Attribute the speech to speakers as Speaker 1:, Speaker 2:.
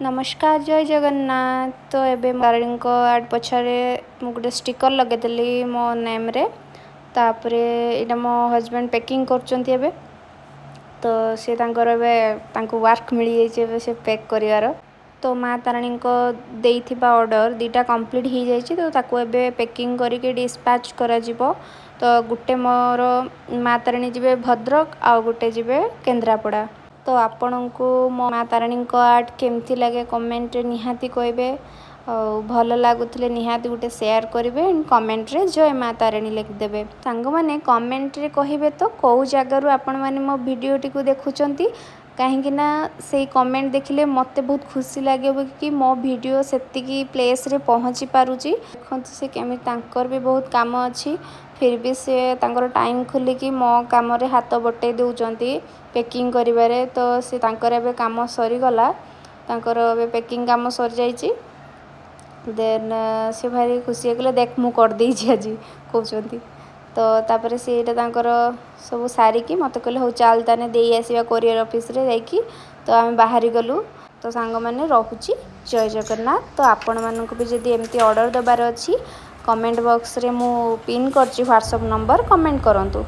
Speaker 1: ନମସ୍କାର, ଜୟ ଜଗନ୍ନାଥ। ତ ଏବେ ତାରିଣୀଙ୍କ ଆର୍ଟ ପଛରେ ମୁଁ ଗୋଟେ ଷ୍ଟିକର୍ ଲଗେଇଦେଲି ମୋ ନେମ୍ରେ। ତାପରେ ଏଇଟା ମୋ ହଜବେଣ୍ଡ ପ୍ୟାକିଂ କରୁଛନ୍ତି ଏବେ। ତ ସେ ତାଙ୍କର ଏବେ ତାଙ୍କୁ ୱାର୍କ ମିଳିଯାଇଛି ଏବେ ସେ ପ୍ୟାକ୍ କରିବାର। ତ ମା ତାରିଣୀଙ୍କ ଦେଇଥିବା ଅର୍ଡ଼ର ଦୁଇଟା କମ୍ପ୍ଲିଟ୍ ହେଇଯାଇଛି, ତ ତାକୁ ଏବେ ପ୍ୟାକିଂ କରିକି ଡିସ୍ପାଚ୍ କରାଯିବ। ତ ଗୋଟେ ମୋର ମା ତାରିଣୀ ଯିବେ ଭଦ୍ରକ ଆଉ ଗୋଟେ ଯିବେ କେନ୍ଦ୍ରାପଡ଼ା। ତ ଆପଣଙ୍କୁ ମୋ ମା ତାରିଣୀଙ୍କ ଆର୍ଟ କେମିତି ଲାଗେ, କମେଣ୍ଟରେ ନିହାତି କହିବେ। ଆଉ ଭଲ ଲାଗୁଥିଲେ ନିହାତି ଗୋଟେ ସେୟାର କରିବେ ଆଣ୍ଡ କମେଣ୍ଟରେ ଜୟ ମା ତାରିଣୀ ଲେଖିଦେବେ। ସାଙ୍ଗମାନେ, କମେଣ୍ଟରେ କହିବେ ତ କେଉଁ ଜାଗାରୁ ଆପଣମାନେ ମୋ ଭିଡ଼ିଓଟିକୁ ଦେଖୁଛନ୍ତି, କାହିଁକି ନା ସେଇ କମେଣ୍ଟ ଦେଖିଲେ ମୋତେ ବହୁତ ଖୁସି ଲାଗିବ କି ମୋ ଭିଡ଼ିଓ ସେତିକି ପ୍ଲେସ୍ରେ ପହଞ୍ଚି ପାରୁଛି। ଦେଖନ୍ତୁ ସେ କେମିତି, ତାଙ୍କର ବି ବହୁତ କାମ ଅଛି, ଫିର୍ ବି ସେ ତାଙ୍କର ଟାଇମ୍ ଖୋଲିକି ମୋ କାମରେ ହାତ ବଟେଇ ଦେଉଛନ୍ତି ପ୍ୟାକିଂ କରିବାରେ। ତ ସେ ତାଙ୍କର ଏବେ କାମ ସରିଗଲା, ତାଙ୍କର ଏବେ ପ୍ୟାକିଂ କାମ ସରିଯାଇଛି। ଦେନ୍ ସେ ଭାରି ଖୁସି ହେଇଗଲେ, "ଦେଖ, ମୁଁ କରିଦେଇଛି ଆଜି", କହୁଛନ୍ତି। ତ ତାପରେ ସେଇଟା ତାଙ୍କର ସବୁ ସାରିକି ମୋତେ କହିଲେ, "ହଉ ଚାଲ ତାହେଲେ ଦେଇ ଆସିବା କୋରିଅର ଅଫିସରେ ଯାଇକି"। ତ ଆମେ ବାହାରି ଗଲୁ। ତ ସାଙ୍ଗମାନେ, ରହୁଛି, ଜୟ ଜଗନ୍ନାଥ। ତ ଆପଣମାନଙ୍କୁ ବି ଯଦି ଏମିତି ଅର୍ଡ଼ର ଦେବାର ଅଛି, କମେଣ୍ଟ ବକ୍ସରେ ମୁଁ ପିନ୍ କରିଛି ହ୍ୱାଟ୍ସଆପ୍ ନମ୍ବର, କମେଣ୍ଟ କରନ୍ତୁ।